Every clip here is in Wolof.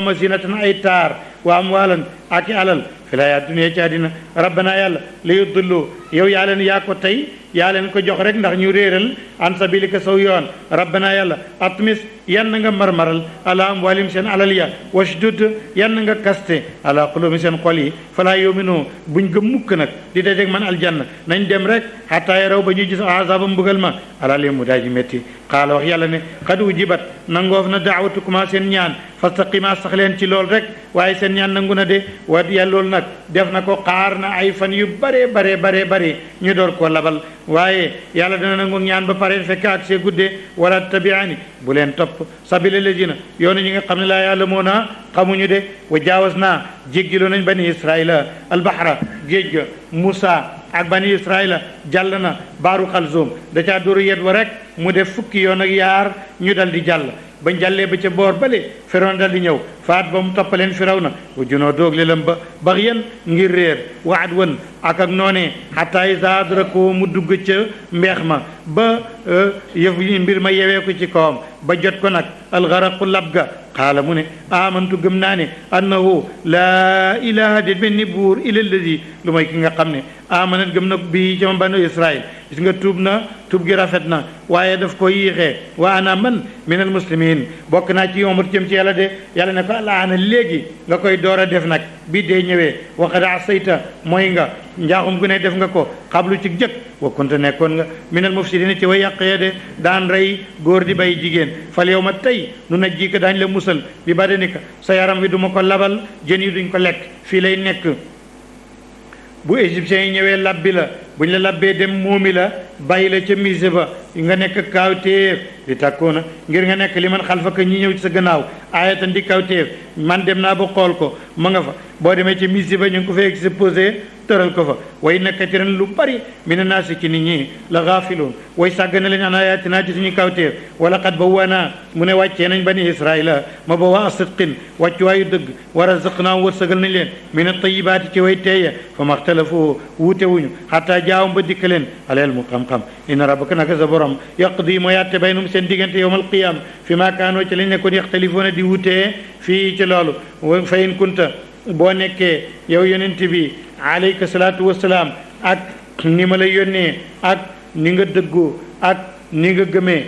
masinatan ay taar wa amwalan ak alal fi laa dunya ci àddina rabbana yàlla li yudullu yow yaa leen yaa ko tey yaa leen ko jox rek ndax ñu réeral an sabilika saw yoon rabbana yàlla atmis yan nga marmaral ala amwalim seen alal ya washdud yan nga kaste ala qulubim seen xol yi falaa yuminu buñ gëm mukk nag di dajeeg man aljanna nañ dem rek xataa yaraw ba ñuy gis azaba mbugal ma alal mu daay ji métti xaala wax yàlla ne xad ujibat nangoof na daawatukumaa seen ñaan fastaqima sax leen ci lool rek waaye seen ñaan nangu na de wa yàlla loolu nag def na ko xaar na ay fan yu bare ñu door koo labal waaye yàlla dana nangu ñaan ba pare fekk ak see guddee wala tabiani bu leen topp sabila lazina yoonu ñi nga xam ne laa yàlla moo na xamuñu de wa jaawas naa jéggiloo nañ bani israila albahra géej ga Moussa ak bani israila jàll na baaru xalzoom da caa dóoru yet wa rek mu def fukki yoon ak yaar ñu dal di jàll bañ jàllee ba ca boor bale Firawna dal di ñëw faat ba mu toppaleen Firawna wa junoo doog lelam ba bax yan ngir réer wa at wan ak noonee xataa iza adrako mu dugg ca mbeex ma ba yëf mbir ma yewee ko ci kawam ba jot ko nag algaraqu lab ga qaala mu ne amantu gëm naa ne annahu laa ilaha de benn buur illa alladi lu mooy ki nga xam ne amanat gëm na bii ci banu Israil gis nga tuub gi rafet na waaye daf ko yiixee wa ana man min al muslimin bokk naa ci yombut jëm ci yàlla de yàlla ne ko alaana léegi nga koy door a def nag bi dee ñëwee waqad asayta mooy nga njaaxum gu ne def nga ko xablu ci jëkk wa kunta nekkoon nga min al mufsidina ci way yàq ya de daan rey góor di bay jigéen fal yow ma tey nu najjika daañ la musal bi badanika sa yaram wi duma ko labal jën yi duñ ko lekk fii lay nekk bu égyptiens yi ñëwee labbi la buñ la labbee dem moomi la bàyyi la ca musée ba nga nekk kawteef di tàkkoona ngir nga nekk li man xalfaka ñi ñëw ci sa gannaaw ayatan di kawteef man dem naa ba xool ko ma nga fa boo demee ca musée ba ñu ngi ko fa exposé tëral ko fa way na katiran lu bari mina naasi ci nit ñi la gaafiloon way sàggana leen an ayatina ci suñu kawteef wala xat ba wanaa mu ne wàccee nañ bani israila ma ba waa sidqin wàccuwaayu dëgg wa razaqnaahum wërsëgal nañ leen min at-tayyibaati ci way teeya fa maxtalafoo wuute wuñu xataa jaawam ba dikka leen aleel mu xam-xam inna rabbaka naka sa borom yaqdi moo yatte baynum seen diggante yawmal qiyaama fi maa kaanoo ci lañ nekkoon yaxtalifoona di wutee fii ci loolu fa in kunta boo nekkee yow yonent bi alayka salaatu wasalaam ak ni ma la yónnee ak ni nga dëggoo ak ni nga gëmee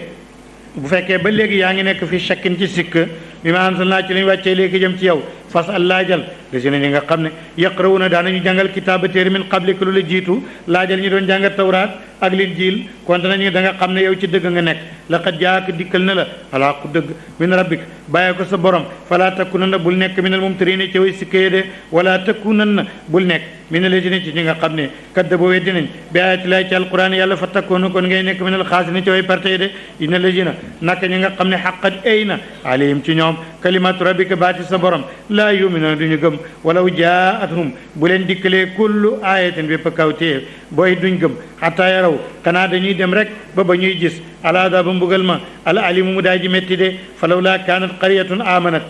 bu fekkee ba léegi yaa ngi nekk fi shakkin ci sikk bi ma anzalnaa ci lañ wàccee léegi jëm ci yow fas al laajal lesi ñi nga xam ne yaqrawuna daanañu jàngal kitaaba téere min qablika lu la jiitu laajal ñi doon jàngal tawraat ak linjiil konte nañu da nga xam ne yow ci dëgg nga nekk laqad jaaka dikkal na la alxaqu dëgg min rabbik bàyyee ko sa borom falaa takunanna bul nekk min al mumtariina ci way sikkee de wala takunanna bul nekk min alladina ci ñi nga xam ne kaddabu weddi nañ bi ayati laahi ci alquran yàlla fa takkoonu kon ngay nekk min al xaasina ci way partey de inna alladina naka ñi nga xam ne xaqat ay na alayhim ci ñoom kalimatu rabbika baati sa borom laa yuminuuna duñu gëm walaw jaathum bu leen dikkalee kullu ayatin bépp kawtéef booy duñ gëm xataa yaraw xanaa dañuy dem rek ba ñuy gis alaada ba mbugal ma al alimu mu daa ji métti de falaw laa kaanat qaryatun amanat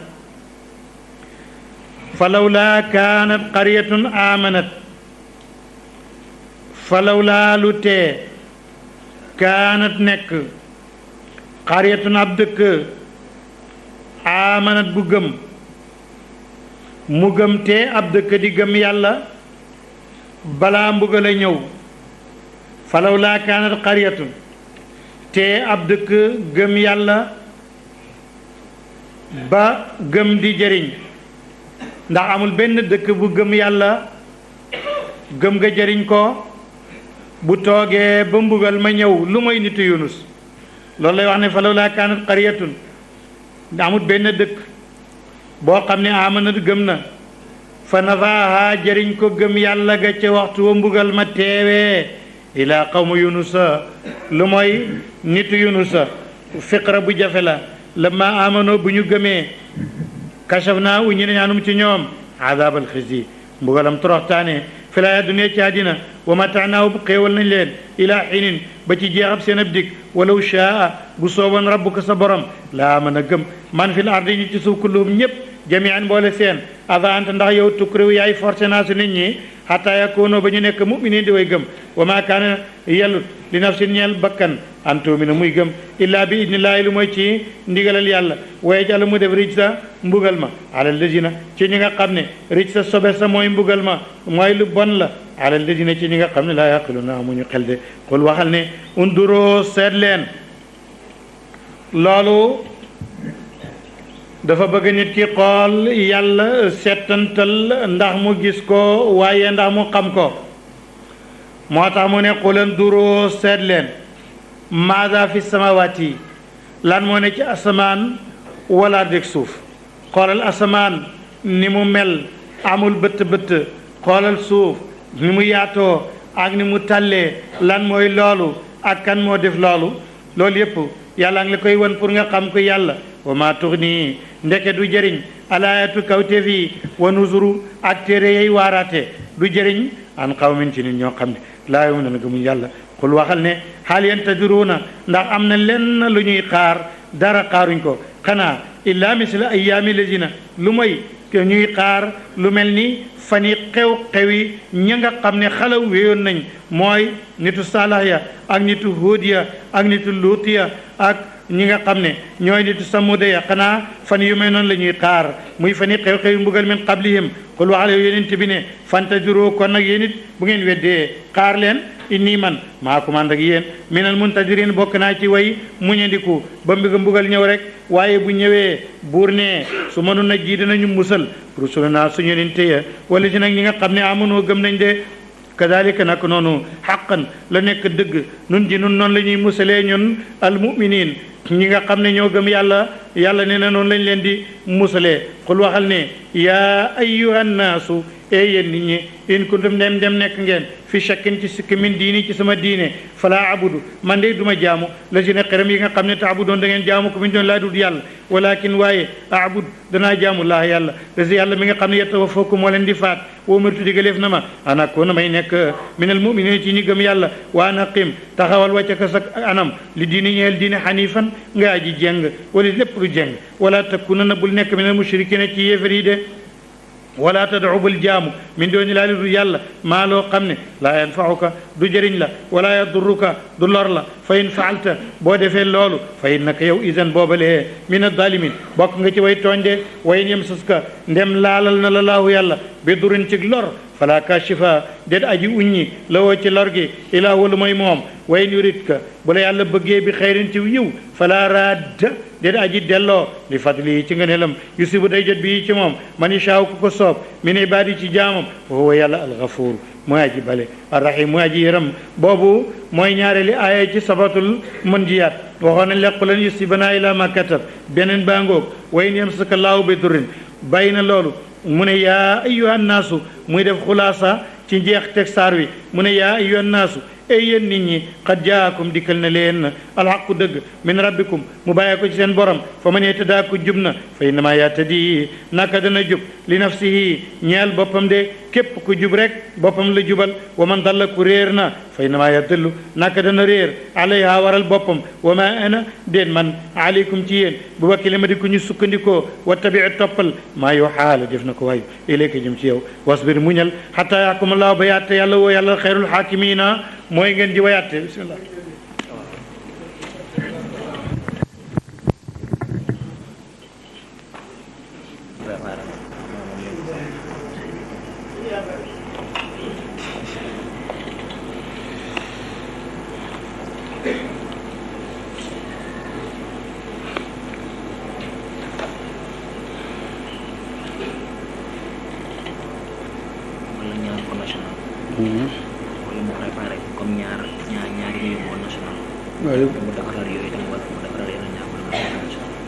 falawlaa kaanat qaryatun amanat falawlaa lu tee kaanat nekk qaryatun ab dëkk amanat bu gëm mu gëm tee ab dëkk di gëm yàlla balaa mbugal a ñëw falawlaa kaanat qaryatun tee ab dëkk gëm yàlla ba gëm di jëriñ ndax amul benn dëkk bu gëm yàlla gëm nga jëriñ ko bu toogee ba mbugal ma ñëw lu mooy nitu yunus loolu lay wax ne falawlaa kaanat qaryatun amul benn dëkk boo xam ne amanat gëm na fa nafaaha jëriñ ko gëm yàlla ga ca waxtu wa mbugal ma teewee ilaa qawmu yunusa lu mooy nitu yunusa fiqra bu jafe la lamma amano bu ñu gëmee kashaf naa uñu ne ñaanum ci ñoom adabal xisi mbugalam toroxtaane fi laa dunya ci àddina wa mataanaaw bu xéewal nañ leen ilaa xinin ba ci jeexab seen ab dig walaw shaa bu sooboon rabbuka sa borom laa mën a gëm man fil ardi ñi ci suuf kulluhum ñépp jamian boole seen ava anta ndax yow tukriw yaay forcé naa su nit ñi xataa yakoonoo ba ñu nekk muminin di way gëm wa maa kaana yellut li nafsin ñeel bakkan an tuumina muy gëm illaa bi idnillaahi lu mooy ci ndigalal yàlla waaye jàll mu def rij sa mbugal ma alal lazina ci ñi nga xam ne rij sa sobe sa mooy mbugal ma mooy lu bon la alal lazina ci ñi nga xam ne laa yaqiluna amuñu xel de xul waxal ne unduroo seet leen loolu dafa bëgg nit ki xool yàlla settantal ndax mu gis ko waaye ndax mu xam ko moo tax mu ne xulan duroo seet leen maada fi samawaati lan moo ne ci asamaan wala dég suuf xoolal asamaan ni mu mel amul bëtt bëtt xoolal suuf ni mu yaatoo ak ni mu tàllee lan mooy loolu ak kan moo def loolu loolu yépp yàlla ngi la koy won pour nga xam ko yàlla wa maa tuxni ndeke du jëriñ alaayatu kawteef yi wa nuzuru ak téere yey waaraate du jëriñ an xawmin ci nit ñoo xam ne laa yu'minuuna gëmuñ yàlla xul waxal ne hal yantadiruuna ndax am na lenn lu ñuy xaar dara xaaruñ ko xanaa illaa misla ayyaami lazina lu mooy ñuy xaar lu mel ni fan yi xew yi ña nga xam ne xalaw wéyoon nañ mooy nitu Saalax ya ak nitu Huud ya ak nitu Luut ya ak ñi nga xam ne ñooy nitu Samuuda ya xanaa fan yu mel noonu la ñuy xaar muy fan yi xew mbugal min qablihim qul waxal yow yonent bi ne fantadiru kon nag yéen it bu ngeen weddee xaar leen inni man maakum ànd ak yéen minal muntadirin bokk naa ci way muñandiku ba mbugal ñëw rek waaye bu ñëwee buur ne su mënu na ji dinañu musal rusuluna suñu yonent ya wala si nag ñi nga xam ne amunoo gëm nañ de kadalika nag noonu xaqan la nekk dëgg nun ji nun noonu la ñuy musalee ñun almuminin ñi nga xam ne ñoo gëm yàlla yàlla nee na noonu lañ leen di musalee xul waxal ne yaa ayyuhan naasu yéen nit ñi in kuntum dem nekk ngeen fi shakkin ci sikki min diini ci sama diine fala abudu man de duma jaamu la si ne xeram yi nga xam ne taabudoon da ngeen jaamu ko min doon laa dul yàlla walakin waaye abud danaa jaamu laa yàlla la si yàlla mi nga xam ne yatawaffakum moo leen di faat woo martu digaleef na ma ana ko na may nekk minal mu'minin ci ñi gëm yàlla waa naqim taxawal wàcce ko sak anam li diini ñeel diine xanifan nga aji jeng wala lépp lu jeng wala takunanna bul nekk minal mushrikina ci yéefar yi de wala tad'u bul jaamu min dooni laa du yàlla maa loo xam ne laa yanfa'uka du jëriñ la wala yadurruka du lor la fa in faalta boo defee loolu fa innaka yow isan boobalee min adh-dhalimin bokk nga ci way tooñ de wa in yamsaska ndem laalal na la laahu yàlla bi durin ci lor fala kashifa déet aji uññi la woo ci lor gi ilaa wala mooy moom wa in yuridka bu la yàlla bëggee bi xayrin ci yiw fala radda déet aji delloo li fadli ci ngëneelam yusibu day jot bii ci moom man yashaaw ku ko soob min ibaadi ci jaamam wa huwa yàlla algafuur mooy aji bale arrahim mooy aji yëram boobu mooy ñaareeli aaya ci sabatul munjiyaat waxoon nañ lequ lan yusibanaa ilaa ma katab beneen baa ngoog wa in yamsaka laahu bi durrin bàyyi na loolu mu ne yaa ayyuhan naasu muy def xulaasa ci njeex teg saar wi mu ne yaa ayyuhan naasu ey yéen nit ñi xad jaakum dikkal na leen alxaqu dëgg min rabbikum mu bàyyee ko ci seen borom fa man yahtadaa ku jub na fa innama yahtadi naka dana jub li nafsihi ñeel boppam de képp ku jub rek boppam la jubal wa man dalla ku réer na fa innama yadillu naka dana réer alayha waral boppam wa ma ana déen man aleykum ci yéen bu wakkile ma di ku ñu sukkandikoo wa tabii toppal maa yoo xaala def na ko waayu ilayka jëm ci yow wasbir muñal xataa yaxkuma laahu ba yatte yàlla woo yàlla xayrul xaakimiina mooy ngeen ji wayatte bismillah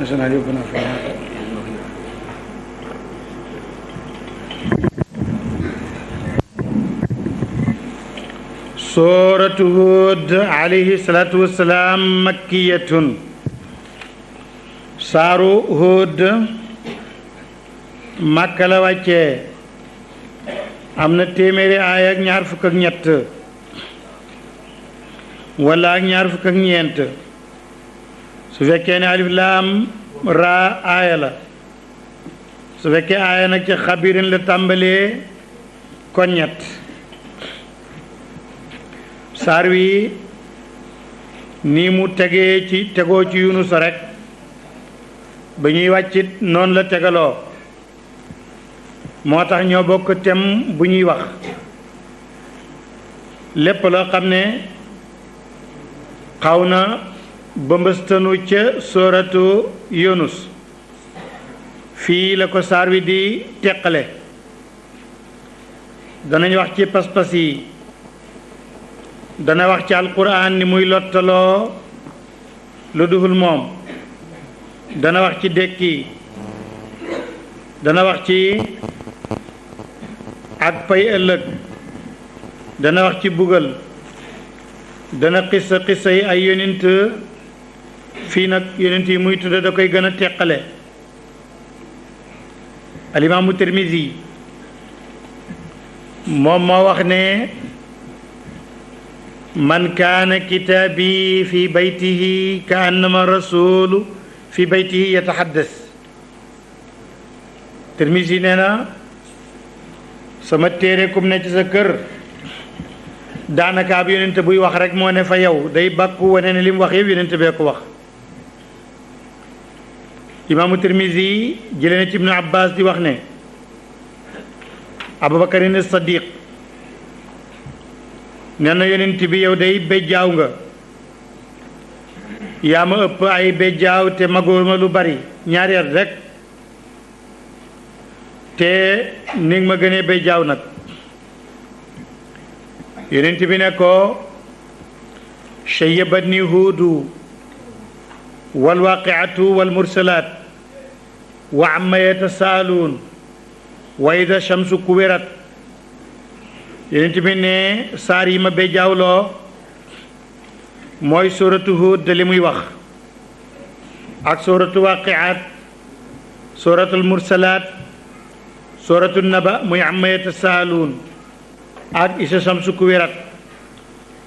national yóbbu na fa suuratu Huud alayhi salaatu wassalaam makkiyatun saaru Huud Makka la wàccee am na téeméeri aaya ak ñaar fukk ak ñett wala ak ñaar fukk ak ñeent su fekkee ne alif laam raa aaya la su fekkee aaya nag ci xabirin la tàmbalee kon ñett saar wi nii mu tegee ci tegoo ci Yunus rek ba ñuy wàccit noonu la tegaloo moo tax ñoo bokk tem bu ñuy wax lépp loo xam ne xaw na bëmbëstanu ca sóoratu Yunus fii la ko saar wi di teqale danañ wax ci pas-pas yi dana wax ci alquran ni muy lottaloo lu duhul moom dana wax ci dekki dana wax ci ak pay ëllëg dana wax ci bugal dana xissa yi ay yonent fii nag yonent yi muy tudda da koy gën a teqale alimaamu Tirmisi moom moo wax ne man kaana kitaabi fi baytihi ka annama rasulu fi baytihi yataxaddas Tirmisi nee na sama téere kum ne ci sa kër daanaka ab yonent buy wax rek moo ne fa yow day bàkku wane ne li mu wax yëpp yonent bee ko wax imaamu Tirmisi jëlee na ci ibnu Abbas di wax ne Abubakarin Sadiq nee na yonent bi yow day béjjaaw nga yaa ma ëpp ay béjjaaw te magoo ma lu bari ñaari at rek te ni ma gënee béjjaaw nag yonent bi ne ko shayyabatni huudu wal waaqiatu wal mursalaat wa amma yatasaaluun wa ida shamsu kuwirat yonent bi ne saar yi ma béjjaawloo mooy suuratu Huud li muy wax ak suuratu waaqiat suuratul mursalaat suuratu naba muy amma yatasaaluun ak isa shamsu kuwirat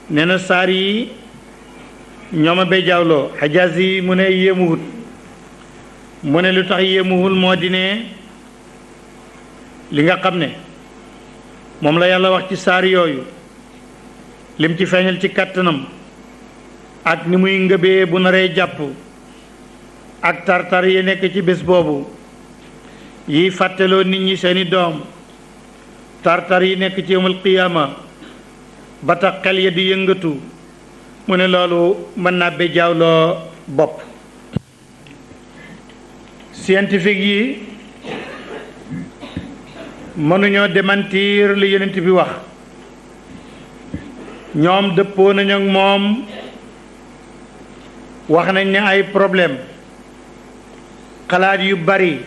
nee na saar yi ñoo ma béjjaawloo Xajaaz yi mu ne yéemuwut mu ne lu tax yéemuwul moo di ne li nga xam ne moom la yàlla wax ci saar yooyu lim ci feeñal ci kàttanam ak ni muy ngëbee bu naree jàpp ak tartar yi nekk ci bés boobu yi fàtteloo nit ñi seeni doom tartar yi nekk ci yawmal qiyaama ba tax xel ya di yëngatu mu ne loolu mën naa béjjaawloo bopp scientifique yi mënuñoo démentir li yonent bi wax ñoom dëppoo nañu ak moom wax nañ ne ay problème xalaat yu bari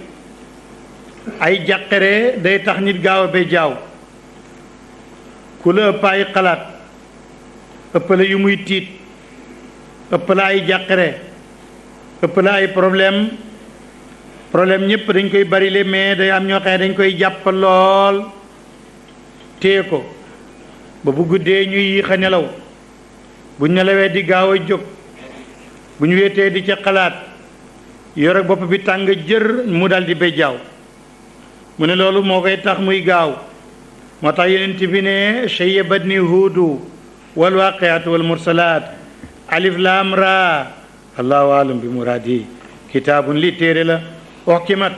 ay jàqare day tax nit gaaw a béjjaaw ku la ëpp ay xalaat ëpp la yu muy tiit ëpp la ay jàqare ëpp la ay problème ñépp dañ koy bari le mais day am ñoo xam ne dañ koy jàpp lool téye ko ba bu guddee ñuy yéex a nelaw bu nelawee di gaaw a jóg bu ñu wéetee di ca xalaat yor ak bopp bi tàng jër mu dal di béjjaaw mu ne loolu moo koy tax muy gaaw moo tax yonent bi ne shayyabatni huudu wal waaqiatu wal mursalaat alif laam raa allahu alam bi muraadi kitaabun li téere la okimat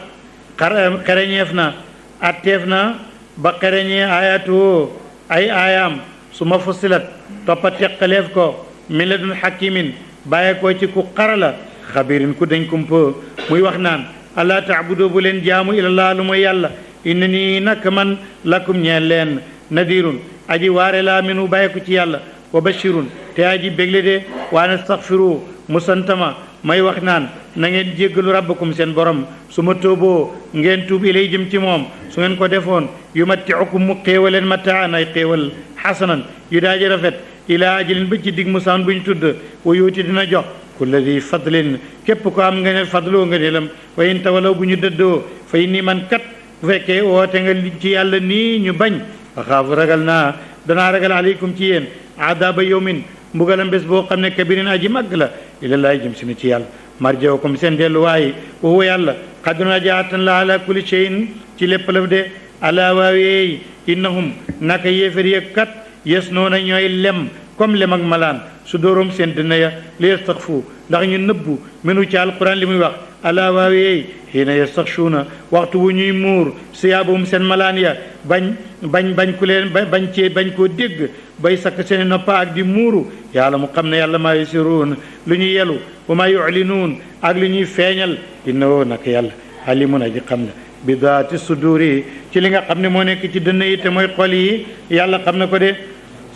xereñeef na atteef na ba xereñee ayatu ay aayaam su ma fusilat toppa teqaleef ko min ladun hakimin bàyyee ko ci ku xarala xabirin ku dañ kumpa muy wax naan allah taabudu bu leen jaamu ilallah lu mooy yàlla inna nii nak man lakum ñeel leen nadirun aji waare laa minu bàyyee ko ci yàlla wa bashirun te aji bégle de waa nastaxfiru musantama may wax naan na ngeen jéggalu rabbakum seen borom su ma tóoboo ngeen tuub ilay jëm ci moom su ngeen ko defoon yu mattiukum mu xéewaleen mataan ay xéewal xasanan yu daaji rafet ilaa ajalin ba ci dig musaan bu ñu tudd wa yuuti dina jox kulla di fadlin képp ko am nga ne fadloo nga nelam wa in tawalaw bu ñu dëddoo fa inni man kat bu fekkee woote nga ci yàlla nii ñu bañ axaafu ragal naa danaa ragal aleykum ci yéen adaba yawmin mbugalam bés boo xam ne kabirin aji màgg la ilallaay jëm si na ci yàlla marjawkum seen delluwaay wa huwa yàlla xaduna jaatan la ala kulli shay'in ci lépp laf de ala waawee innahum naka yéefar yëg kat yes noona ñooy lem comme lem ak malaan su dóorom seen dina ya li yastaxfu ndax ñu nëbbu menu ci alquran li muy wax ala waawee xiina yastaxshuuna waxtu wu ñuy muur siyaabum seen malaan ya bañ ku leen bañ koo dégg bay sakk seeni noppa ak di muuru yàlla mu xam ne yàlla maa yusiruun lu ñuy yelu wa maa yuclinuun ak lu ñuy feeñal innahu nag yàlla alimun aji xam ne bi daati suduri ci li nga xam ne moo nekk ci dënn yi te mooy xol yi yàlla xam na ko de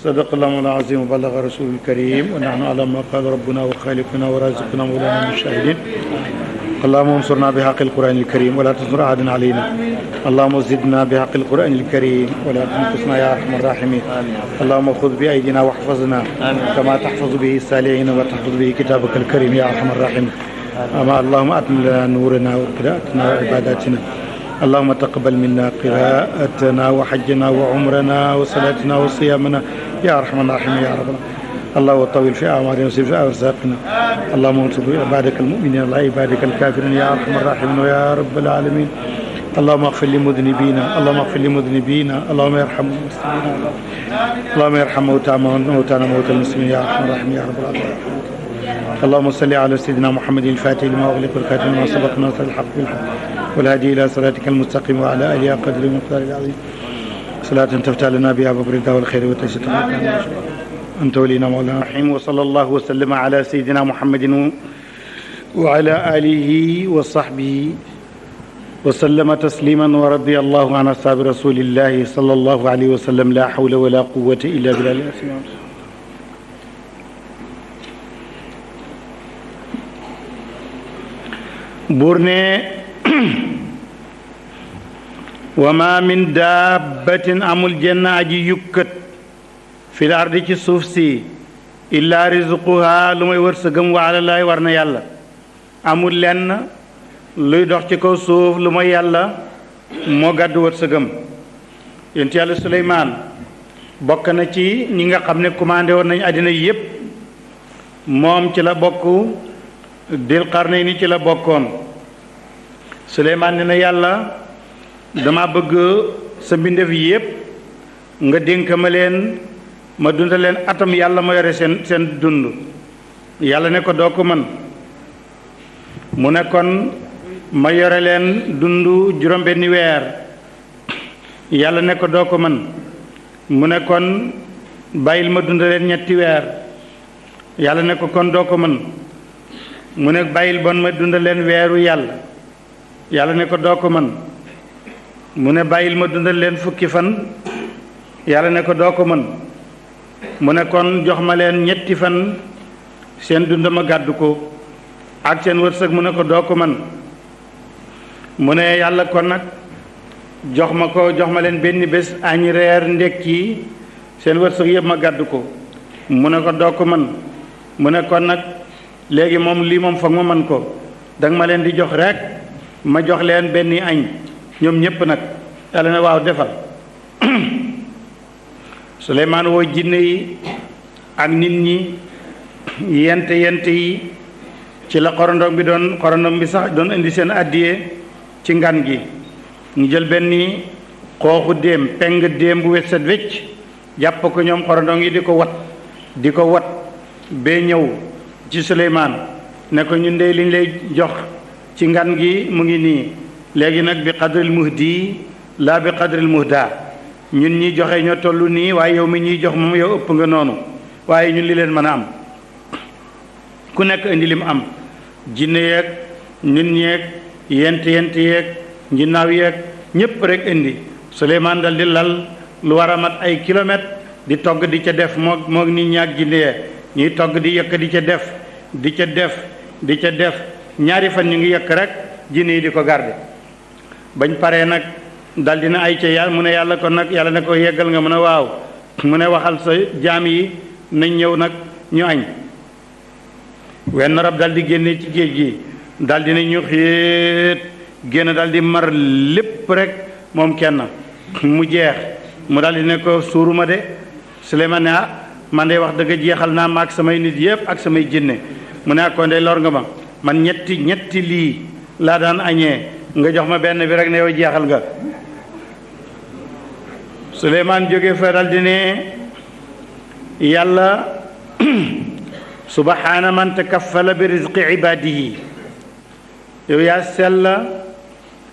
sadaqallahu al-azim wa balaga rasulul karim wa nahnu ala ma qala rabbuna wa khaliquna wa raziquna mawlana min shahidin اللهم انصرنا بحق القرآن الكريم ولا تنصر أحدا علينا اللهم زدنا بحق القرآن الكريم ولا تنقصنا يا أرحم الراحمين اللهم خذ بأيدينا واحفظنا كما تحفظ به الصالحين وتحفظ به كتابك الكريم يا أرحم الراحمين اللهم أتم لنا نورنا وقراءتنا وعباداتنا اللهم تقبل منا قراءتنا وحجنا وعمرنا وصلاتنا وصيامنا يا أرحم الراحمين يا رب العالمين الله طويل في أعمارنا وسير في أرزاقنا اللهم انصر عبادك المؤمنين على عبادك الكافرين يا أرحم الراحمين ويا رب العالمين اللهم اغفر لمذنبينا اللهم اغفر لمذنبينا اللهم ارحم المسلمين اللهم ارحم موتانا موتى المسلمين يا أرحم الراحمين يا رب العالمين اللهم صل على سيدنا محمد الفاتح لما أغلق والخاتم لما سبق ناصر الحق بالحق والهادي إلى صراطك المستقيم وعلى آله قدر المقدار العظيم صلاة تفتح لنا بها باب الرضا والخير وتيسير أنت ولينا مولانا الرحيم وصلى الله وسلم على سيدنا محمد وعلى آله وصحبه وسلم تسليما ورضي الله عن أصحاب رسول الله صلى الله عليه وسلم لا حول ولا قوة إلا بالله بورني وما من دابة أمul jenn aji yukkat fil ardi ci suuf si illa rizquha lu may wërsëgam wa ala laay war na yàlla amul lenn luy dox ci kaw suuf lu may yàlla moo gàddu wërsëgam yonent yàlla Suleymaan bokk na ci ñi nga xam ne commandé woon nañu àddina yépp moom ci la bokk Dil Qarnayni ci la bokkoon Suleymaan ne na yàlla dama bëgg sa mbindeef yépp nga dénk ma leen ma dundal leen atam yàlla ma yore seen dund yàlla ne ko doo ko mën mu ne kon ma yore leen dund juróom-benni weer yàlla ne ko doo ko mën mu ne kon bàyyil ma dundal leen ñetti weer yàlla ne ko kon doo ko mën mu ne bàyyil bon ma dundal leen weeru yàlla ne ko doo ko mën mu ne bàyyil ma dundal leen fukki fan yàlla ne ko doo ko mën mu ne kon jox ma leen ñetti fan seen dund ma gàddu ko ak seen wërsëg mu ne ko doo ko mën mu ne yàlla kon nag jox ma leen benn bés añ reer ndekki seen wërsëg yëpp ma gàddu ko mu ne ko doo ko mën mu ne kon nag léegi moom lii moom foog ma mën ko danga ma leen di jox rek ma jox leen benn añ ñoom ñépp nag yàlla ne waaw defal Suleymaan woo jinne yi ak nit ñi yent yi ci la xorondom bi sax doon indi seen addiye ci ngan gi ñu jël benn xooxu déem peng déem bu wet set wecc jàpp ko ñoom xorondom yi di ko wat bee ñëw ci Suleymaan ne ko ñun de liñ lay jox ci ngan gi mu ngi nii léegi nag bi qadril muhdi laa bi qadril muhda ñun ñi joxe ñoo toll nii waaye yow mi ñuy jox moom yow ëpp nga noonu waaye ñun li leen mën a am ku nekk indi lim am jinne yeeg nit ñeeg yent yeeg njinnaaw yeeg ñépp rek indi Suleymaan dal di lal lu war a mat ay kilomètre di togg di ca def moo nit ñi ak jinne yee ñuy togg di yëkk di ca def ñaari fan ñu ngi yëkk rek jinne yi di ko garde bañ paree nag dal dina ay ca yàlla mu ne yàlla kon nag yàlla ne ko yeggal nga mu ne waaw mu ne waxal sa jaam yi nañ ñëw nag ñu añ wenn rab dal di génne ci géej gi dal dina ñu xiit génn dal di mar lépp rek moom kenn mu jeex mu dal di ne ko suuruma de Suleymaan ne man de wax dëgg jeexal naa ma ak samay nit yépp ak samay jinne mu ne kon de lor nga ma man ñetti lii laa daan añee nga jox ma benn bi rek ne yow jeexal nga. Suleymaan jóge fa dal di ne yàlla subhaana man takaffala bi rizqi ibadihi yow yaa sell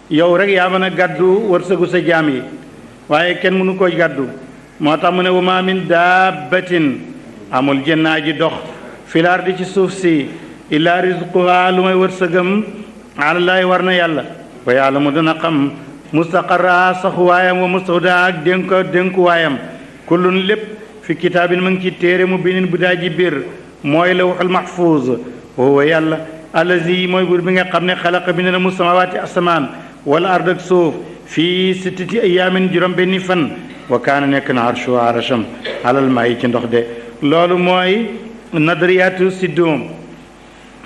yow rek yaa mën a gàddu wërsëgu sa jaam yi waaye kenn mënu ko gàddu moo tax mu ne wa ma min dabbatin amul jënnaa ji dox fil ardi ci suuf si illa rizquha lu may wërsëgam alallaahi war na yàlla wa yàlla mu dana xam mustaqarraha saxuwaayam wa mustawdaa ak dénkuwaayam kullun lépp fi kitaabin ma ngi ci téere mu binin bu daa ji biir mooy lawhul mahfuuz wa huwa yàlla allazi mooy buur bi nga xam ne xalaqa bind na mu samawaati asamaan wala ard ak suuf fii sittati ayaamin juróom benni fan wa kaana nekk na arshu arasham alal maa yi ci ndox de loolu mooy nadriyaatu siddoom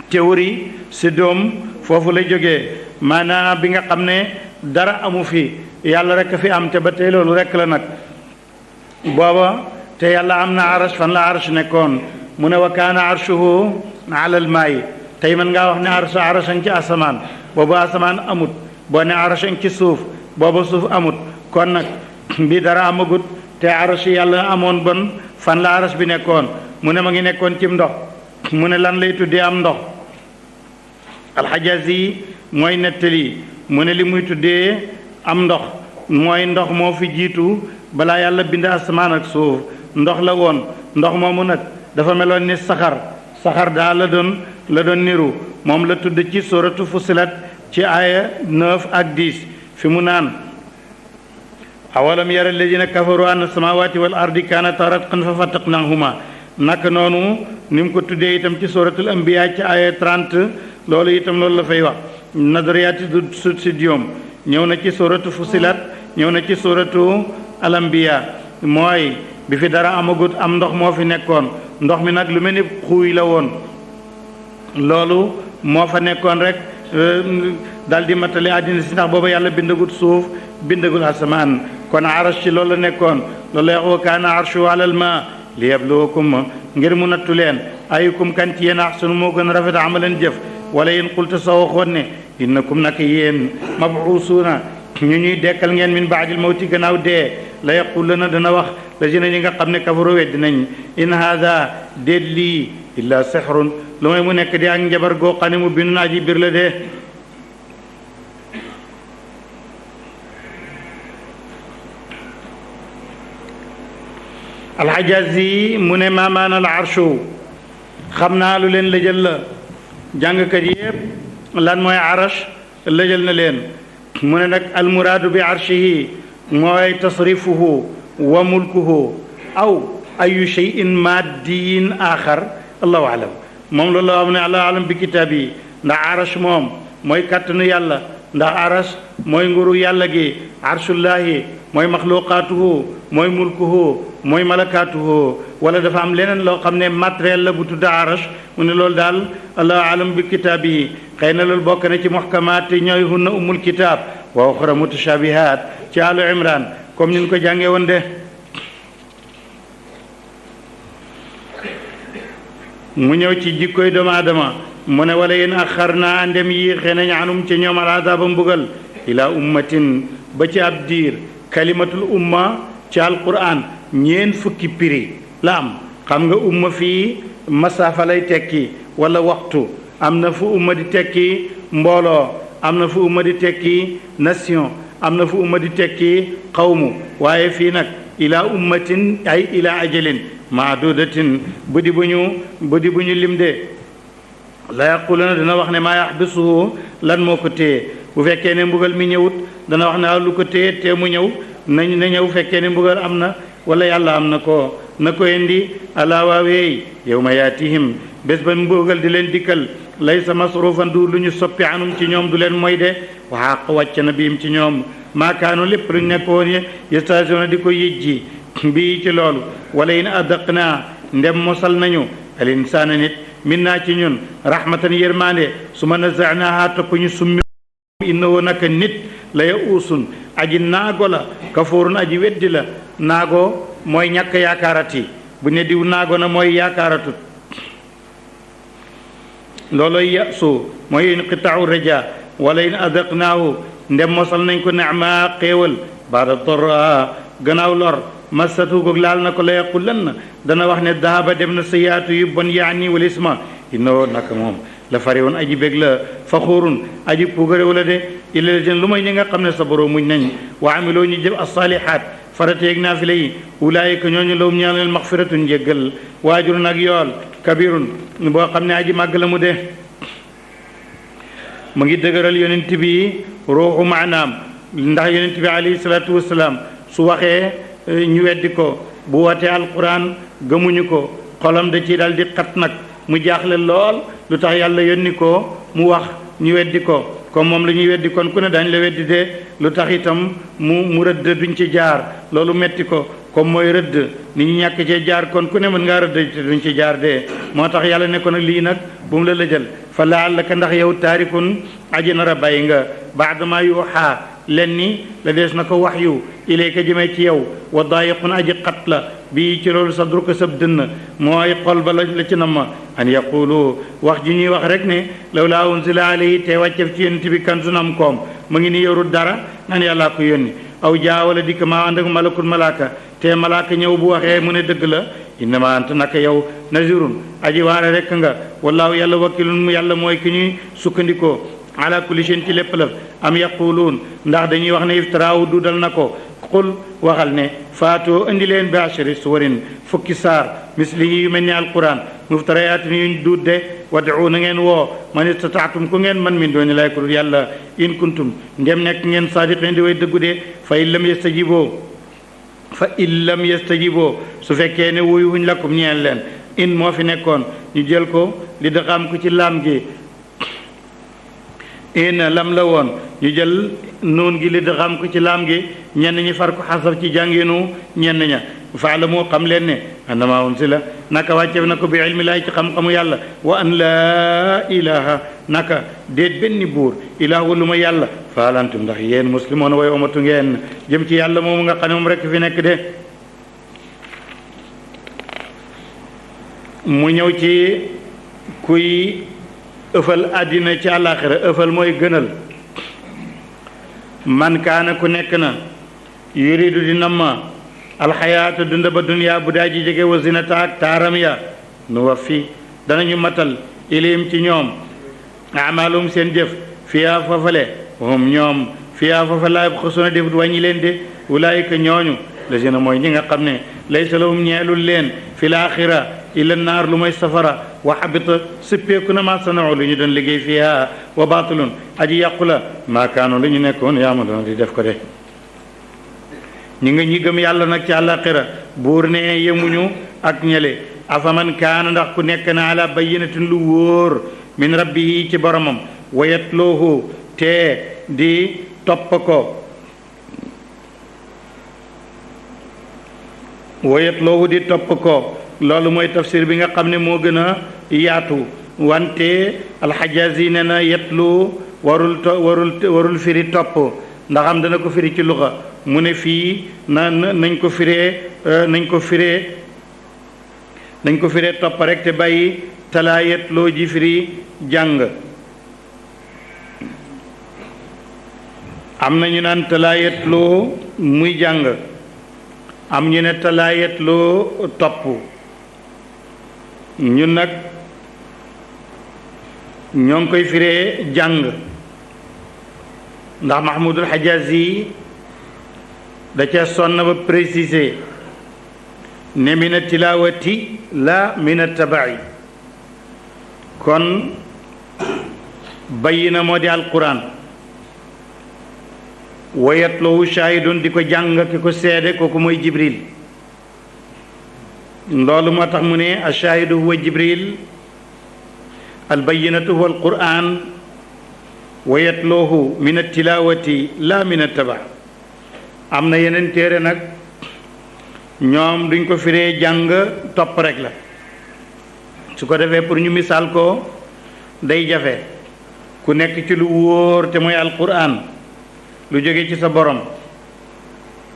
théorie siddoom foofu la jógee maanaam bi nga xam ne dara amu fi yàlla rek a fi am te ba tey loolu rek la nag booba te yàlla am na arash fan la arash nekkoon mu ne wa kaana arshuhu alal maayi tey mën ngaa wax ne arashan ci asamaan boobu asamaan amut boo ne arashan ci suuf booba suuf amut kon nag bi dara amagut te arash yàlla amoon bon fan la arash bi nekkoon mu ne ma ngi nekkoon cim ndox mu ne lan lay tuddee am ndox alxajazi mooy nettali mu ne li muy tuddee am ndox mooy ndox moo fi jiitu balaa yàlla bind asamaan ak suuf ndox la woon ndox moomu nag dafa meloon ni saxar daal la doon niru moom la tudd ci suratu fusilat ci aaya 9 ak 10 fi mu naan awalam yara alladina kafaru anna samawati wal ardi kanata ratqan fa fataqnahuma naka noonu ni mu ko tuddee itam ci suratul anbiya ci aaya 30 loolu itam loolu la fay wax nadariyaati du subsidium ñëw na ci suratu fusilat ñëw na ci suratu al anbiya mooy bi fi dara amagut am ndox moo fi nekkoon ndox mi nag lu mel ni xuuy la woon loolu moo fa nekkoon rek dal di matali àddina si ndax booba yàlla bindagut suuf bindagul asamaan kon arash ci loolu la nekkoon loolu la wax wa kaana arshu alal ma li yabluwakum ngir mu nattu leen ayukum kan ci yéen ahsanu moo gën a rafet amalan jëf wala yéen qulta soo waxoon ne innakum naka yéen mabuusuuna ñu ñuy dekkal ngeen min baadil mawti gannaaw dee la yaquluna dana wax la jina ñi nga xam ne kafaru weddi nañ in haada déet lii illa sixrun lu may mu nekk di ak njabar goo xam ne mu bindu naa ji biir la dee alxajazi mu ne maamaan al arshu xam naa lu leen lëjal la jàngkat yépp lan mooy arash lëjal na leen mu ne nag almuraadu bi arshihi mooy tasrifuhu wa mulkuhu aw ayu cheyin maddiyin axar allahu alam moom loolu la wax ne allahu alam bi kitaab yi ndax arash moom mooy kàttanu yàlla ndax arash mooy nguru yàlla gi arshullahi mooy maxluqaatuhu mooy mulkuhu mooy malakaatuhu wala dafa am leneen loo xam ne matériel la bu tudd arash mu ne loolu daal allahu alam bi kitaab yi xëy na loolu bokk na ci muhkamaat ñooy hunna umul kitaab wa uxra mutashabihat ci àllu imran comme ni ñu ko jàngee woon de mu ñëw ci jikkoy doomu aadama mu ne wala yéen axar naa ndem yi xëy nañ anum ci ñoom al azaaba mbugal ila ummatin ba ci ab diir kalimatul umma ci alquran ñeen fukki piri la am xam nga umma fii masaafa lay tekki wala waxtu am na fu umma di tekki mbooloo am na fu umma di tekki nation am na fu umma di tekki xawmu waaye fii nag ila ummatin ay ila ajalin maadudatin buddi bu ñu lim de la yaquluna dana wax ne maa yaxbisuhu lan moo ko téye bu fekkee ne mbugal mi ñëwut dana wax ne lu ko téye te mu ñëw na ñëw fekkee ne mbugal am na wala yàlla am na ko indi ala waaweey yawma yaatihim bés ba mbugal di leen dikkal laysa masrufan du lu ñu soppi anum ci ñoom du leen moy de waxaaq wàcc na biim ci ñoom maakaanu lépp luñ nekkoon yastahzi'uuna di ko yëjji bii ci loolu wala in adaqnaa ndem mosal nañu al insaana nit min naa ci ñun rahmatan yërmande su ma naza'naahaa topp ñu summi innahu naka nit la ya uusun aji naago la kafoorun aji weddi la naago mooy ñàkk yaakaarati bu ne diw naago na mooy yaakaaratut looloy yasu mooy inqitaau raja wala in adaqnaahu ndem mosal nañ ko neema xéewal baada dorra gannaaw lor massatu goog laal na ko la yaqulanna dana wax ne dahaba dem na sayaatu yu bon yaani wal isma innoo naka moom la fari woon aji bég la faxuurun aji puugare wala de illa la jën lu may ñi nga xam ne sabaroo muñ nañ wa amiloo ñu jëf as-saalihaat farateeg naafila yi ulaayika ñooñu lawum ñaan leen maxfiratun njéggal waajurun ak yool kabirun boo xam ne aji màgg la mu de mu ngi dëgëral yonent bi ruuxu maanaam ndax yonent bi alayhi salaatu wasalaam su waxee ñu weddi ko bu watee alquran gëmuñu ko xolam da ci dal di xat nag mu jaaxle lool lu tax yàlla yónni ko mu wax ñu weddi ko comme moom la ñuy weddi kon ku ne dañ la weddi de lu tax itam mu rëdd duñ ci jaar loolu metti ko comme mooy rëdd ni ñu ñàkk cee jaar kon ku ne mën ngaa rëdd te duñ ci jaar de moo tax yàlla ne ko nag lii nag bu mu la lëjal fa laallaka ndax yow taarikun aji nar a bàyyi nga baadama yuuxaa len ni la dees na ko wax yu ilayka jëmee ci yow wa daayiqun aji xat la bii ci loolu sadruka sab dënn mooy xol ba la ci nama an yaqulu wax ji ñuy wax rek ne law laa unzila alayhi te wàccef ci yonent bi kanzun am koom mu ngi ni yorul dara naan yàllaa ko yónni aw jaa wala dikk maa ànd ak malakul malaaka te malaaka ñëw bu waxee mu ne dëgg la innama anta naka yow nazirun aji waare rek nga wallaahu yàlla wakilun yàlla mooy ki ñuy sukkandikoo ala kulli shay'in ci lépp la am yaquluun ndax dañuy wax ne iftaraawu dudal na ko qul waxal ne faatoo indi leen bi ashri suwarin fukki saar mislihi yu mel ni alquran muftarayaatin yuñ duudde wad'u na ngeen woo man istataatum ku ngeen man min dooni lay ko yàlla in kuntum ndem nekk ngeen saadiqin di way dëggu de fa in lam yastajiboo su fekkee ne wuyu wuñ lakum ñeel leen in moo fi nekkoon ñu jël ko li daxaam ko ci laam gi in lam la woon ñu jël nuun gi li daxaam ko ci laam gi ñenn ñi far ko xasab ci jànginu ñenn ña faalamu xam leen ne annama unsila naka wàcceef na ko bi ilmi laay ci xam-xamu yàlla wa an laa ilaha naka déet benn buur ilaahu lu ma yàlla faalantum ndax yéen muslimoon way omatu ngeen jëm ci yàlla moomu nga xam ne moom rekk fi nekk de mu ñëw ci kuy ëfal àddina ci àllaaxira ëfal mooy gënal man kaana ku nekk na yuridu di namma alxayaata dunda ba duniyaa bu daa ji jege wa zinata ak taaram ya nu waffi danañu matal ilim ci ñoom amalum seen jëf fiyaa fafale hum ñoom fiyaa fafa laa yabxasuuna defut wàññi leen de ulaayika ñooñu lazina mooy ñi nga xam ne laysa lahum ñeelul leen fi laaxira illa naar lu may safara wa xabita sippeeku na ma sanao lu ñu doon liggéey fiyaa wa baatilun aji yàqu la maa kaanu lu ñu nekkoon yaamaluuna di def ko de ñi nga ñi gëm yàlla nag ci àllaaxira buur ne yemuñu ak ñele afaman kaana ndax ku nekk na ala bayyinatin lu wóor min rabbihi ci boromam wayatloohu te di topp ko wayatloohu di topp ko loolu mooy tafsir bi nga xam ne moo gën a yaatu wante alxajazi ne na yetlu warul firi topp ndax am dana ko firi ci luxa mu ne fii nañ ko firee topp rek te bàyyi talaa yetloo ji firi jàng am na ñu naan talaa yetloo muy jàng am ñu ne talaa yetloo topp ñun nag ñoo ngi koy firee jàng ndax Mahmoudul Hajazi da ca sonn ba préciser ne mina tilawati la mina tabai kon bayyi na moo di alquran wayatlowu shahidun di ko jàng ki ko seede kooku mooy jibril loolu moo tax mu ne ashahidu huwa jibril albayinatu huwa alquran wayatloohu min altilawati la min attaba am na yeneen téere nag ñoom duñ ko firee jàng topp rek la su ko defee pour ñu misaal ko day jafe ku nekk ci lu wóor te mooy alquran lu jóge ci sa borom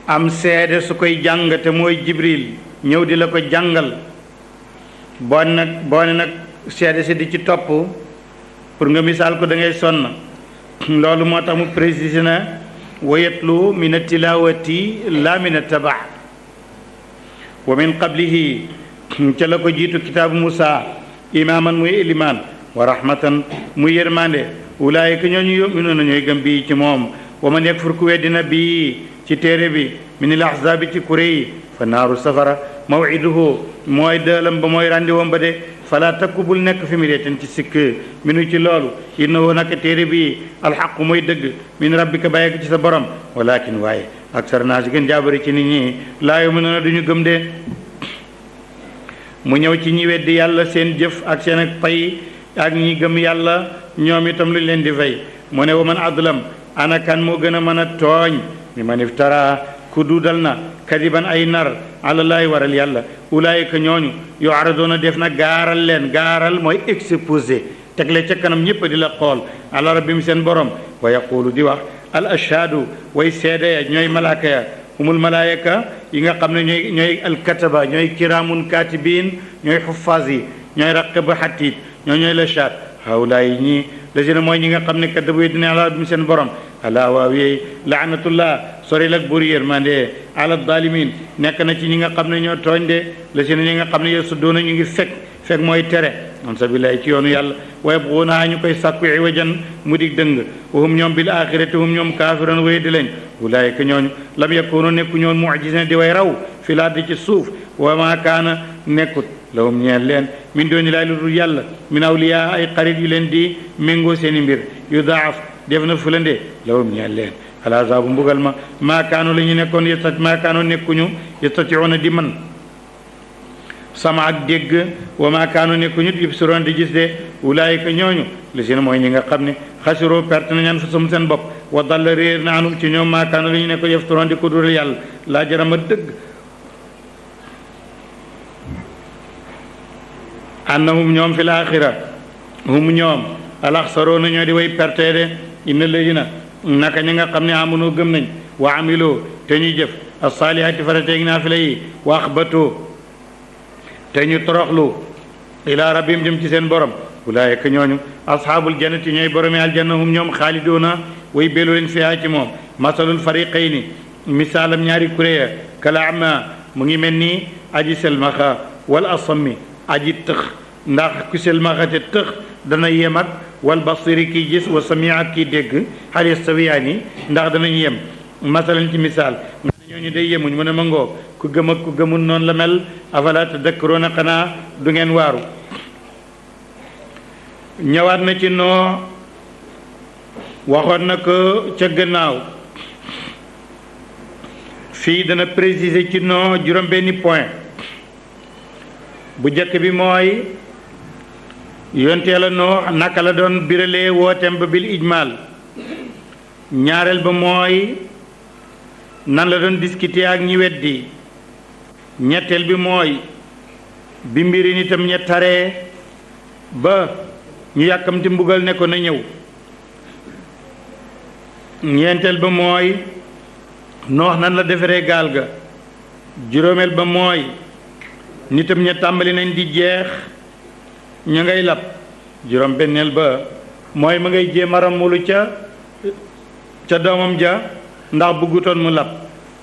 am seede su koy jàng te mooy jibril ñëw di la ko jàngal boo ne nag seede si di ci topp pour nga misaal ko da ngay sonn loolu moo tax mu précisé na wayatlu min tilawati la min taba wa min qablihi ca la ko jiitu kitaabu Musa imaaman muy ilimaan wa rahmatan muy yërmande ulaayika ñooñu yuminuuna ñooy gëm bii ci moom wa man yakfur ku weddina bii ci téere bi min al ahzaabi ci kuréy fa naaru safara mawiduhu mooy dëelam ba mooy randi wom ba de fala takku bul nekk fi mireeten ci sikk minu ci loolu innahu naka téere bi alxaqu mooy dëgg min rabbika bàyyi ko ci sa borom walakin waaye aksar naas gën jaabari ci nit ñi laa yuminuuna duñu gëm de mu ñëw ci ñi weddi yàlla seen jëf ak seen ak pay ak ñi gëm yàlla ñoom itam luñ leen di fay mu ne wa man adlam ana kan moo gën a mën a tooñ mi man iftara ku duudal na kadiban ay nar àlallaahi waral yàlla ulaayika ñooñu yuaradoona def na gaaral leen gaaral mooy exposé tegle ca kanam ñëpp di la xool ala rabbim seen borom wa yaqulu di wax al ashhadu way seede ya ñooy malaaka ya humul malaayika yi nga xam ne ñooy alkataba ñooy kiraamun katibin ñooy xuffaas yi ñooy raqib xatiit ñooy la shaat hawlaay ñii lazina mooy ñi nga xam ne kaddabu dina ala rabbim seen borom ala waaw yeey laanatullah soril ak buur yërmande ala zalimin nekk na ci ñi nga xam ne ñoo tooñ de lazina ñi nga xam ne yasudduuna ñu ngi fekk mooy tere an sabilaay ci yoonu yàlla wa yabghuunahaa ñu koy sàkku iwajan mu dig dëng wa hum ñoom bil axirati hum ñoom kaafiroon wéy di lañ ulaayika ñooñu lam yakunu nekku ñoon mu'jizina di way raw fi laardi ci suuf wa maa kaana nekkut lahum ñeel leen min dooni laay lu dul yàlla min awliyaa ay xarit yu leen di méngoo seeni mbir yu daaf def na fulande lahum ñeel leen alazaabu mbugal ma maa kaanu la ñu nekkoon maa kaanu nekkuñu yastatiuuna di man sama ak dégg wa maa kaanu nekkuñu yubsiroon di gis de ulaayika ñooñu li si ne mooy ñi nga xam ne xasiroo perte nañu anfusahum seen bopp wa dalla réer na anum ci ñoom maa kaanu la ñu nekkoon yaftaroon di ko dural yàlla laa jarama dëgg annahum ñoom fi laaxira hum ñoom alaxsaroona ñoo di way perte de inna ladina naka ñi nga xam ne amunoo gëm nañ wa amiloo te ñuy jëf as-saalihaati farateeg naafila yi wa axbatoo te ñu toroxlu ila rabbim jëm ci seen borom ulaayika ñooñu ashaabul jannati ñooy boromi aljanna hum ñoom xaalidoona way beelu leen fiha ci moom masalul fariqayni misaalam ñaari kuréya kala ama mu ngi mel ni aji selmaxa wal asammi aji tëx ndax ku selmaxa te tëx dana yem ak wal basiri kii gis wa samia ak kii dégg hal yastawiyaani ndax danañ yem masalan ci misaal ñooñu day yemuñ mu ne ma ngoo ku gëm ak ku gëmul noonu la mel afala tadakkaruuna xanaa du ngeen waaru ñëwaat na ci noo waxoon na ko ca gannaaw fii dana préciser ci noo juróom-benni point bu njëkk bi mooy yonteela noo naka la doon biralee wooteem ba bil ijmaal ñaareel ba mooy nan la doon discuter ak ñi weddi ñetteel bi mooy bi mbiri nitam ña taree ba ñu yàkkamti mbugal ne ko na ñëw ñeenteel ba mooy noox nan la defaree gaal ga juróomeel ba mooy nitam ña tàmbali nañ di jeex ña ngay lab juróom benneel ba mooy ma ngay jéem a ramulu ca doomam ja ndax bëggutoon mu lab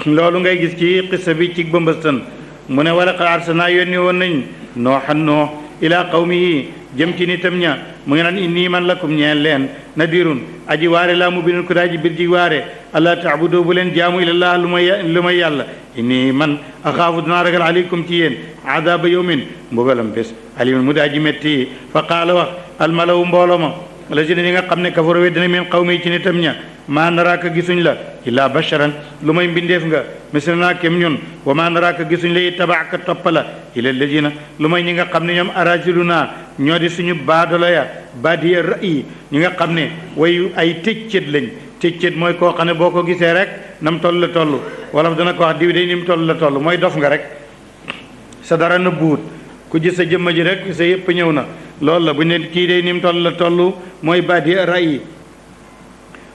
loolu ngay gis ci xissa bi ci bëmbëstan mu ne wala qad arsalnaa yónni woon nañ nooxan noox ilaa qawmihi jëm ci nitam ña mu ngi naan inni man lakum ñeel leen nadirun aji waare laa mu binun ko daa ji bir ji waare allah taabudu bu leen jaamu ilallah lu may yàlla inni man axaafu dinaa ragal aleykum ci yéen adaba yawmin mbugalam bés alimin mu daa ji metti fa qaala wax almalawu mbooloo ma lazina ñi nga xam ne kafaru weddina min qawmi ci nitam ña maa naraaka gisuñ la illaa basharan lu may mbindeef nga mislanaa kem ñun wa maa naraaka gisuñ la tabaaka toppa la ila lazina lu may ñi nga xam ne ñoom arajiluna ñoo di suñu baadolo ya baadiya ra'yi ñi nga xam ne way ay tëccët lañ tëccët mooy koo xam ne boo ko gisee rek nam toll la toll wala dana ko wax diw day ni mu toll la toll mooy dof nga rek sa dara na buut ku gis sa jëmma ji rek sa yëpp ñëw na loolu la bu ñu ne kii day ni mu toll la toll mooy baadiya ra'yi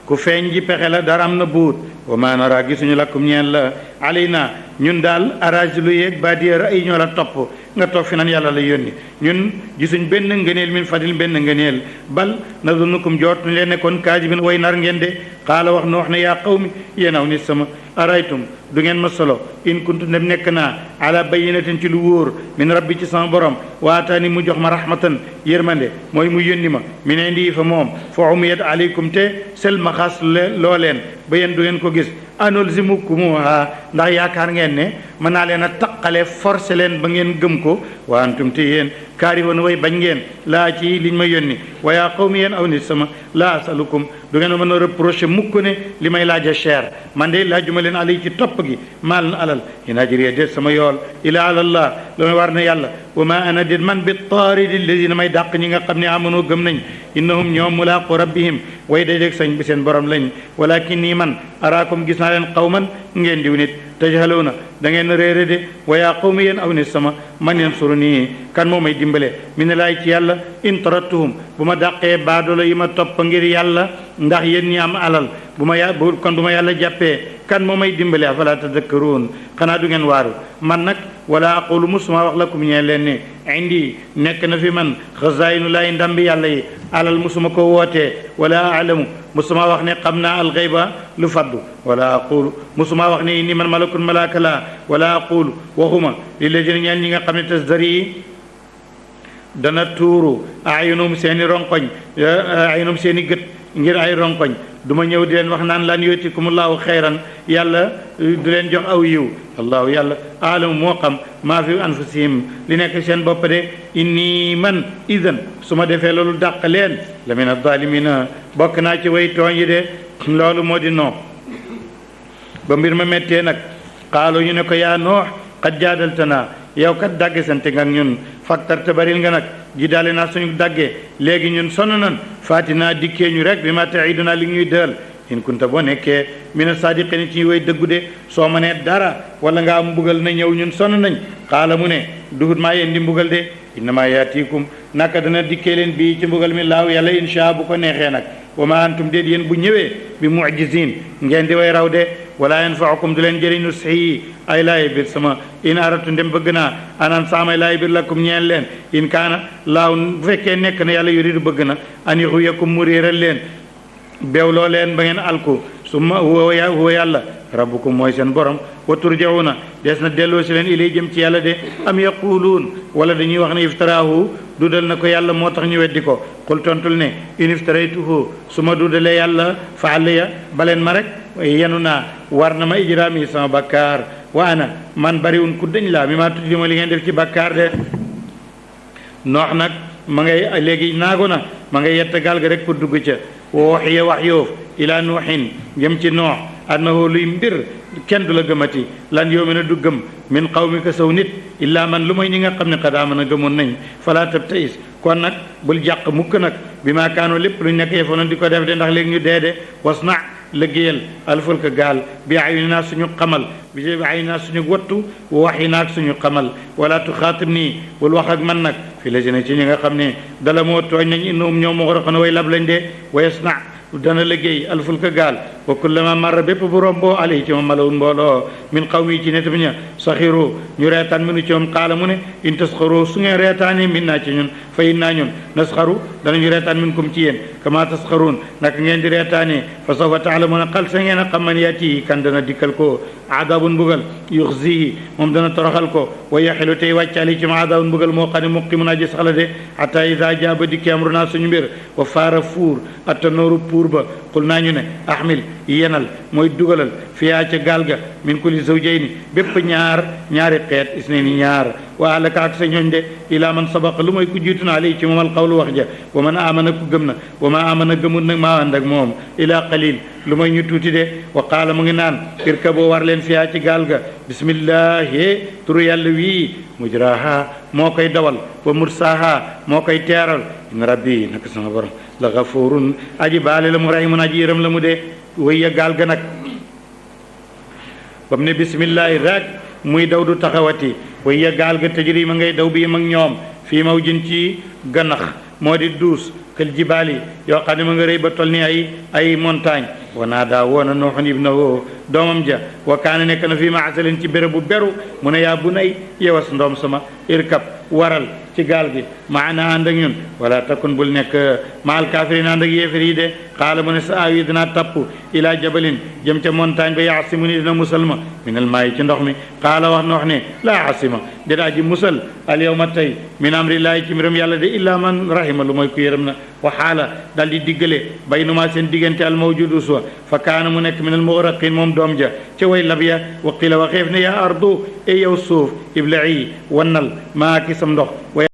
ku feeñ ji pexe la dara am na buut wa maa naraa gisuñu lakum ñeel la alayna ñun daal arajilu yeeg baadiya ra'yi ñoo la topp nga toog fi nan yàlla la yónni ñun gisuñ benn ngëneel min fadil benn ngëneel bal nazunukum joot leen nekkoon kaajibin way nar ngeen de xaala wax na wax ne yaa qawmi yéen aw nit sama araytum du ngeen ma solo in kuntu dem nekk naa ala bayinatin ci lu wóor min rabbi ci sama borom waataani mu jox ma rahmatan yërmande mooy mu yónni ma min indi fa moom fa umiyat aleykum te sel ma xas loo leen ba yéen du ngeen ko gis anulzimukumuha ndax yaakaar ngeen ne mën naa leen a taqale forcé leen ba ngeen gëm ko wa antum te yéen kaarihoon way bañ ngeen laa ci liñ ma yónni wa yaa qawmi yéen aw nit sama laa asalukum du ngeen mën a reproché mukk ne li may laaj a cher man de laajuma leen alay ci topp gi maal na alal in ajriya déet sama yool ila alallah lu may war na yàlla wa ma ana déet man bi taaridi alladina may dàq ñi nga xam ne amanoo gëm nañ innahum ñoom mulaaqu rabbihim way dajeeg sañ bi seen borom lañ walakin nii man araakum gis naa leen qawman ngeen diw nit tajhaluuna da ngeen réere de wa yaa qawmi yéen aw nit sama man yansuruni kan moo may dimbale min laay ci yàlla in tarattuhum bu ma dàqee baadoolo yi ma topp ngir yàlla ndax yéen ñi am alal bu ma kon bu ma yàlla jàppee kan moo may dimbale afala tadakkaruun xanaa du ngeen waaru man nag wala aqulu musuma wax lakum ñee leen ne indi nekk na fi man xazaayinu laay ndambi yàlla yi alal musuma ko wootee wala alamu musuma wax ne xam naa alxayba lu faddu wala aqulu musuma wax ne inni man malakun malaaka laa wala aqulu waxuma lilladina ñeen ñi nga xam ne tasdari dana tuuru ayunum seeni ronkoñ ayunum seeni gët ngir ay ronkoñ du ma ñëw di leen wax naan lan yootikumullahu xeyran yàlla du leen jox aw yiw allahu yàlla aalamu moo xam maa fi anfusihim li nekk seen bopp de inni man idan su ma defee loolu dàq leen la min addalimina bokk naa ci way tooñ yi de loolu moo di noo ba mbir ma méttee nag xaaloo ñu ne ko yaa noox xad jaadaltanaa yow kat dagge sante nga ak ñun faktar te baril nga nag ji daale naa suñu daggee léegi ñun sonn nan faatinaa dikkee ñu rek bi ma taiduna li ñuy dël in kunta boo nekkee mina sadiqin ci way dëggu de soo ma nee dara wala nga am mbugal na ñëw ñun sonn nañ xaala mu ne duhut maa yeen di mbugal de innama yaatikum naka dana dikkee leen bii ci mbugal mi laaw yàlla insha bu ko neexee nag wa ma antum déet yéen bu ñëwee bi mu'jizin ngeen di way raw de wala yanfa'ukum du leen jëriñ nusihi ay laay biir sama in aratu ndem bëgg naa anan saamay laay biir lakum ñeel leen in kaana laaw bu fekkee nekk na yàlla yuridu bëgg na an yughwiyakum mu réeral leen beewloo leen ba ngeen alku summa huwa yàlla rabbukum mooy seen borom wa turjauna des na delloo si leen ilay jëm ci yàlla de am yaquluun wala dañuy wax ne iftaraahu dudal na ko yàlla moo tax ñu weddi ko qul tontul ne in iftaraytuhu su ma dudalee yàlla fa alayya baleen ma rek yenu naa war na ma ijraami sama bakkaar wa ana man bariwun ku dañ laa mi maa tuddi ma li ngeen def ci bakkaar de noox nag ma ngay léegi naago na ma ngay yett gaal ga rek pour dugg ca wooxiya wax yoof ila nuuxin jëm ci noox annahu luy mbir kenn du la gëmati lan yoo mën a du gëm min qawmika saw nit illaa man lu may ñi nga xam ne xadaa mën a gëmoon nañ fala tabtais kon nag bul jàq mukk nag bi maa kaanoo lépp luñ nekk yefoon di ko def de ndax léegi ñu dee de wasna liggéeyal alfulka gaal bi ayunaa suñu xamal bi ayunaa suñu wattu waxi naag suñu xamal wala tuxaatib nii bul wax ak man nag fi la jëne ci ñi nga xam ne dala moo tooñ nañ innahum ñoom moo xoroxoon way lab lañ de wa yasna dana liggéey alfulka gaal wa kullama marra bépp bu romboo alay ci moom malawun mbooloo min qawmi ci netam ña saxiru ñu reetaan minu ci moom xaala mu ne in tasxaru su ngeen reetaani min naa ci ñun fa in naa ñun nasxaru danañu reetaan min kum ci yéen kama tasxaruun naka ngeen di reetaani fa sawfa taalamuuna xal sa ngeen a xam man yaati kan dana dikkal ko adabun mbugal yuxzihi moom dana toroxal ko wa yaxilu tey wàccaali ci ma adabun mbugal moo xam ne muqimun aji saxla de hatta ida jaaba dikki amruna suñu mbir wa faara fuur attanooru puur ba xul naa ñu ne ahmil yenal mooy dugalal fiyaa ca gaal ga min kulli zawjayni bépp ñaari xeet isnayni ñaar wa alaka ak sa ñooñ de ila man sabaqa lu mooy ku jiitu na alay ci moom alqawlu wax ja wa man amana ku gëm na wa ma amana gëmul nag maa ànd ak moom ila qalil lu mooy ñu tuuti de wa qaala mu ngi naan irkaboo war leen fiyaa ci gaal ga bismillahi turu yàlla wii mujraha moo koy dawal wa mursaha moo koy teeral in rabbi naka sama borom la gafurun aji baale la mu rahimun aji yërëm la mu de wëyya gaal ga nag ba mu ne bismillahi rek muy daw du taxawati wëyya gaal ga tajri ma ngay daw bii mag ñoom fii maw jën ci ganax moo di duus kël jibaali yoo xam ne ma nga rëy ba toll ni ay montagne wa naadaa woona nooxun ibnahu doomam ja wa kaana nekk na fii maasalin ci béréb bu beru mu ne yaa bunay yewas ndoom sama irkab waral ci gaal gi maana ànd ak ñun wala takun bul nekk maal kaafiriin ànd ak yéefar yi de xaala mu ne sa aawi dinaa tapp ilaa jabalin jëm ca montagne ba yaasimu ni dina musal ma minal maayi ci ndox mi xaala wax noox ne laa asima dinaa ji musal al yawma tey min amrillaahi ci mbiram yàlla de illaa man rahima lu mooy ku yërëm na wa xaala dal di diggale baynumaa seen diggante al mawjudu suwa fa kaana mu nekk minal mugraqin moom doom ja ca way lab ya wa qila waxeef ne yaa ardu e yow suuf ibla'i wannal maa ki sam ndox wa